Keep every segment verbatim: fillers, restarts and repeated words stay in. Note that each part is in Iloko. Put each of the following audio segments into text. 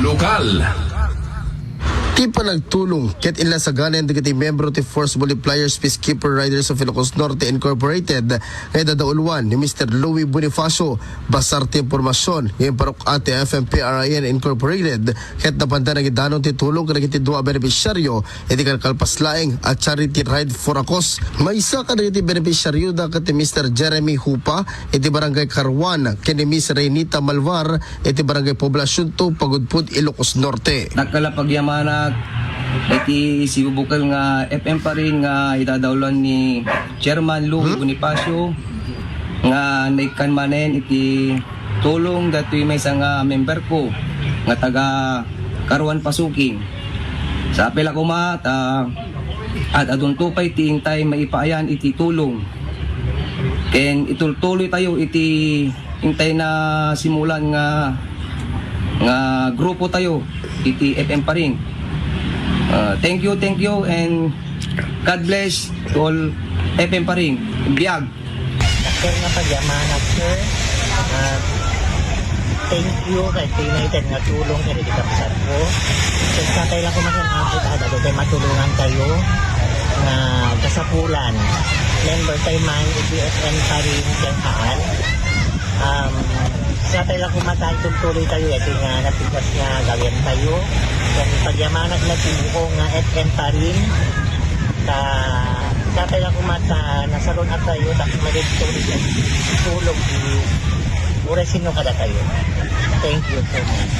Lokal. Ti panagtulong ket inlasaganan dagiti miyembro ti Force Multipliers Peacekeeper Riders of Ilocos Norte Incorporated nga idadauluan ni Mister Louie Bonifacio. Basar ti impormasyon nga imparuk-a ti F M P R I N Incorporated ket napanda nangidanon ti tulong kadagiti dua a benepisyaryo iti kalkalpas laeng a charity ride for a cause. Maysa kadagiti benepisyaryoda ket ni Mister Jeremy Hupa iti Barangay Caruan ken ni Miss Renita Malvar iti Barangay Poblacion two, Pagudpud, Ilocos Norte. Dakkel a pagyamanak iti sibubukel nga F M pa rin nga idadauluan ni Chairman Louie Hmm? Bonifacio nga naikkan manen iti tulong datoy maysa nga member ko nga taga Caruan Pasukin. Sa apel a koma ta ad-adunto pay ti intay maipaayan iti tulong. Ken itultuloy tayo iti intay na simulan nga nga grupo tayo iti F M pa rin. Uh, thank you, thank you, and God bless to all F M pa rin. Biag. Dakkel nga pagyamanak, sir. Ah, thank you kay ti united nga tulong kay di kapsat ko. Ket satay lang kumakan ako, ada kay matulungan tayo nga kasapulan. Member tayo man, iti F M pa rin kay haan. Um, satay lang kumatan, tuloy tayo, ito nga napitas nga gawin tayo. Yan, pagyamanak na tiyo nga F M pa rin. Sa, sa tayo kumat sa nasalon at tayo, tapos magiging tulog di ura sino kada tayo. Thank you so much.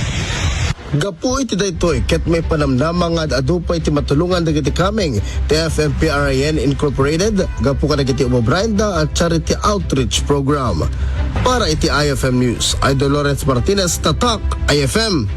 Gapu iti daytoy, ket may panamnama nga ad-adu pay ti matulongan dagiti coming ti F M P R I N Incorporated gapu kadagiti umabraenda a charity outreach program. Para iti I F M News, Idol Lawrence Martinez, Tatak, I F M.